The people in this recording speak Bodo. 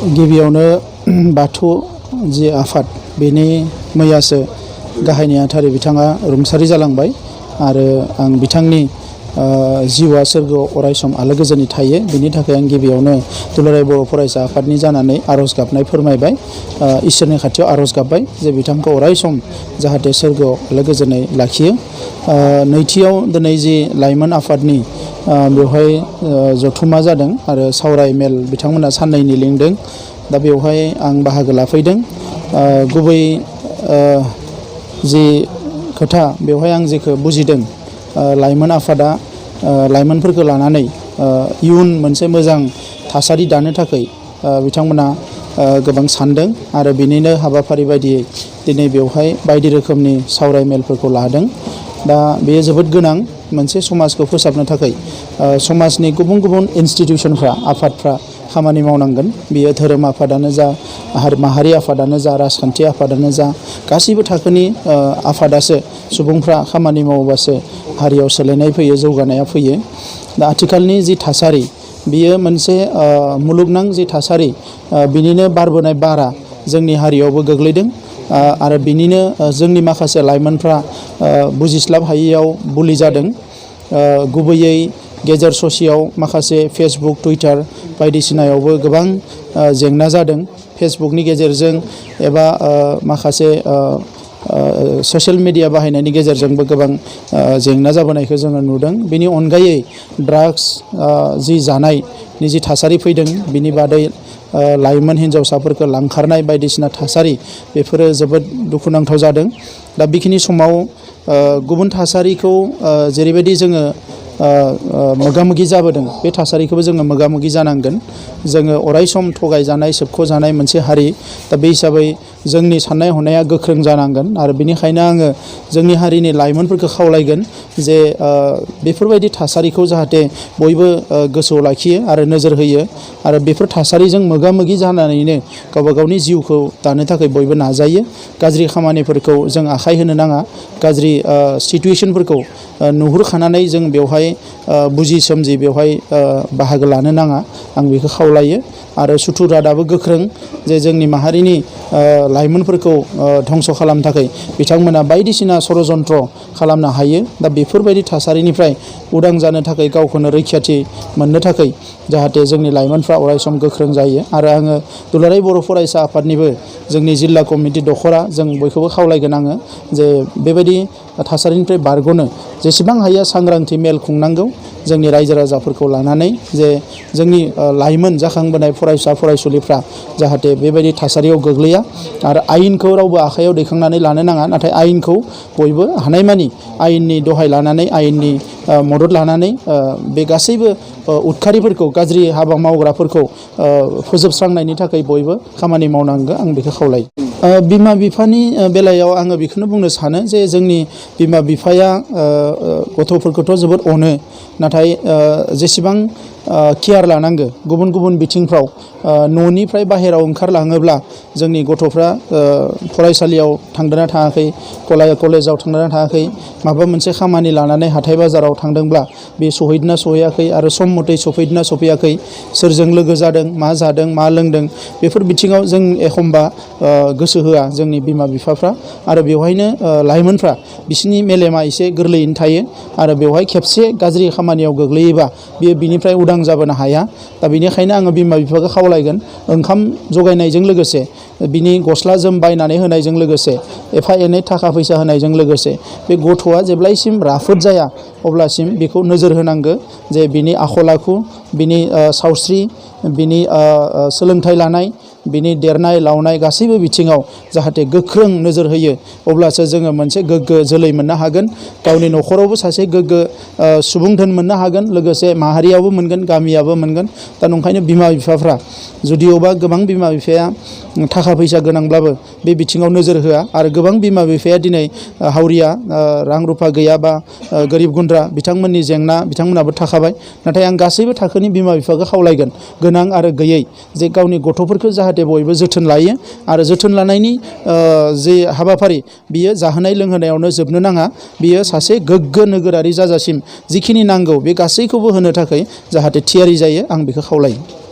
गिबियावनो बाथौ जि आफाद बेनि मैयासो गाहाय नेहाथारि बिथाङा रुंसारि जालांबाय आरो आं बिथांनि जिउआ सोरगोआव अरायसम आलो गोजोनै थायो बिनि थाखाय आं गिबियावनो दुलाराय बर' फरायसा आफादनि जानानै आर'ज गाबनाय फोरमायबाय इसोरनि खाथियाव आर'ज गाबबाय जे बिथांखौ अरायसम जाहाथे सोरगोआव आलो गोजोनै लाखियो। नैथियाव दिनै जि लाइमोन आफादनि बेवहाय जथुमा जादों आरो सावराय मेल बिथांमोना साननैनि लिंदों। दा बेवहाय आं बाहागो लाफैदों। गुबै जि खोथा बेवहाय आं जेखौ बुजिदों लाइमोन आफादा लाइमोनफोरखौ लानानै इयुन मोनसे मोजां थासारि दानो थाखाय बिथांमोना गोबां सानदों आरो बिनिनो हाबाफारि बायदियै दिनै बेवहाय बायदि रोखोमनि सावराय मेलफोरखौ लादों। दा बेयो जोबोद गोनां मोनसे समाजखौ फोसाबनो थाखाय समाजनि गुबुन गुबुन इन्सटिटिउसनफ्रा आफादफ्रा खामानि मावनांगोन। बियो धोरोम आफादानो जा माहारि आफादानो जा राजखान्थि आफादानो जा गासैबो थाखोनि आफादासो सुबुंफ्रा खामानि मावोबासो हारियाव सोलायनाय फैयो, जौगानाया फैयो। दा आथिखालनि जि थासारि बियो मोनसे मुलुगनां जि थासारि बिनिनो बारबोनाय बारा जोंनि हारियावबो गोग्लैदों आरो बिनिनो जोंनि माखासे लाइमोनफ्रा बुजिस्लाब हायैयाव बुलि जादों। गुबैयै गेजेर ससेयाव माखासे फेसबुक टुइटार बायदिसिनायावबो गोबां जेंना जादों। फेसबुकनि गेजेरजों एबा माखासे ससियेल मिडिया बाहायनायनि गेजेरजोंबो गोबां जेंना जाबोनायखौ जोङो नुदों। बेनि अनगायै ड्राग्स जि जानायनि जि थासारि फैदों बिनि बादै लाइमोन हिन्जावसाफोरखौ लांखारनाय बायदिसिना थासारि बेफोरो जोबोद दुखुनांथाव जादों। दा बेखिनि समाव गुबुन थासारिखौ जेरैबायदि जोङो मोगा मोगि जाबोदों बे थासारिखौबो जोङो मोगा मोगि जानांगोन। जोङो अरायसम थगायजानाय सोबख'जानाय मोनसे हारि। दा बे हिसाबै जोंनि साननाय हनाया गोख्रों जानांगोन आरो बेनिखायनो आङो जोंनि हारिनि लाइमोनफोरखौ खावलायगोन जे बेफोरबायदि थासारिखौ जाहाथे बयबो गोसोआव लाखियो आरो नोजोर होयो आरो बेफोर थासारिजों मोगा मोगि जानानैनो गावबा गावनि जिउखौ दानो थाखाय बयबो नाजायो। गाज्रि खामानिफोरखौ जों आखाइ होनो नाङा। गाज्रि सिटुवेसनफोरखौ नुहुरखानानै जों बेवहाय बुजि सोमजि बेवहाय बाहागो लानो नाङा। आं बेखौ खावलायो आरो सुथुर रादाबो गोख्रों जे जोंनि माहारिनि लाइमोनफोरखौ धंस' खालामनो थाखाय बिथांमोना बायदिसिना षड़यन्त्र खालामनो हायो। दा बेफोरबायदि थासारिनिफ्राय उदां जानो थाखाय गावखौनो रैखाथि मोननो थाखाय जाहाथे जोंनि लाइमोनफ्रा अरायसम गोख्रों जायो। आरो आङो दुलाराय बर' फरायसा आफादनिबो जोंनि जिल्ला कमिटि दख'रा जों बयखौबो खावलायगोन आङो जे बेबायदि थासारिनिफ्राय बारग'नो जेसेबां हायो सांग्रांथि मेल खुंनांगौ जोंनि रायजो राजाफोरखौ लानानै जे जोंनि लाइमोन जाखांबोनाय फरायसा फरायसुलिफ्रा जाहाथे बेबायदि थासारियाव गोग्लैया आरो आयेनखौ रावबो आखायाव दैखांनानै लानो नाङा। नाथाय आयेनखौ बयबो हानायमानि आयेननि दहाय लानानै आयेननि मदद लानानै बे गासैबो उदखारिफोरखौ गाज्रि हाबा मावग्राफोरखौ फोजोबस्रांनायनि थाखाय बयबो खामानि मावनांगौ आं बेखौ खावलायो। बिमा बिफानि बेलायाव आङो बेखौनो बुंनो सानो जे जोंनि बिमा बिफाया गथ'फोरखौथ' जोबोद अनो नाथाय जेसेबां केयार लानांगौ गुबुन गुबुन बिथिंफ्राव न'निफ्राय बाहेराव ओंखारलाङोब्ला जोंनि गथ'फ्रा फरायसालियाव थांदोंना थाङाखै, कलेजाव थांदोंना थाङाखै, माबा मोनसे खामानि लानानै हाथाय बाजाराव थांदोंब्ला बे सहैदोंना सहैयाखै आरो सम मथे सफैदोंना सफैयाखै, सोरजों लोगो जादों, मा लोंदों, बेफोर बिथिङाव जों एखमबा गोसो होआ जोंनि बिमा बिफाफ्रा आरो बेवहायनो लाइमोनफ्रा बिसोरनि मेलेमा एसे गोरलैयैनो थायो आरो बेवहाय खेबसे गाज्रि खामानियाव गोग्लैयोबा बियो बिनिफ्राय उदां जाबोनो हाया। दा बेनिखायनो आङो बिमा बिफाखौ खावलायगोन ओंखाम जगायनायजों लोगोसे बिनि गस्ला जोम बायनानै होनायजों लोगोसे एफा एनै थाखा फैसा होनायजों लोगोसे बे गथ'आ जेब्लायसिम राफोद जाया अब्लासिम बेखौ नोजोर होनांगौ जे बिनि आखल आखु, बिनि सावस्रि, बिनि सोलोंथाइ लानाय, बिनि देरनाय लावनाय गासैबो बिथिङाव जाहाथे गोख्रों नोजोर होयो अब्लासो जोङो मोनसे गोग्गो जोलै मोननो हागोन। गावनि न'खरावबो सासे गोग्गो सुबुं धोन मोननो हागोन, लोगोसे माहारियावबो मोनगोन, गामियाबो मोनगोन। दा नंखायनो बिमा बिफाफ्रा जुदिअबा गोबां बिमा बिफाया थाखा फैसा गोनांब्लाबो बे बिथिङाव नोजोर होआ आरो गोबां बिमा बिफाया दिनै हावरिया रां रुफा गैयाबा गोरिब गुन्द्रा बिथांमोननि जेंना बिथांमोनाबो थाखाबाय। नाथाय आं गासैबो थाखोनि बिमा बिफाखौ खावलायगोन गोनां आरो गैयै जे गावनि गथ'फोरखौ जाहाथे बयबो जोथोन लायो आरो जोथोन लानायनि जे हाबाफारि बियो जाहोनाय लोंहोनायावनो जोबनो नाङा। बियो सासे गोग्गो नोगोरारि जाजासिम जिखिनि नांगौ बे गासैखौबो होनो थाखाय जाहाथे थियारि जायो आं बेखौ खावलायो।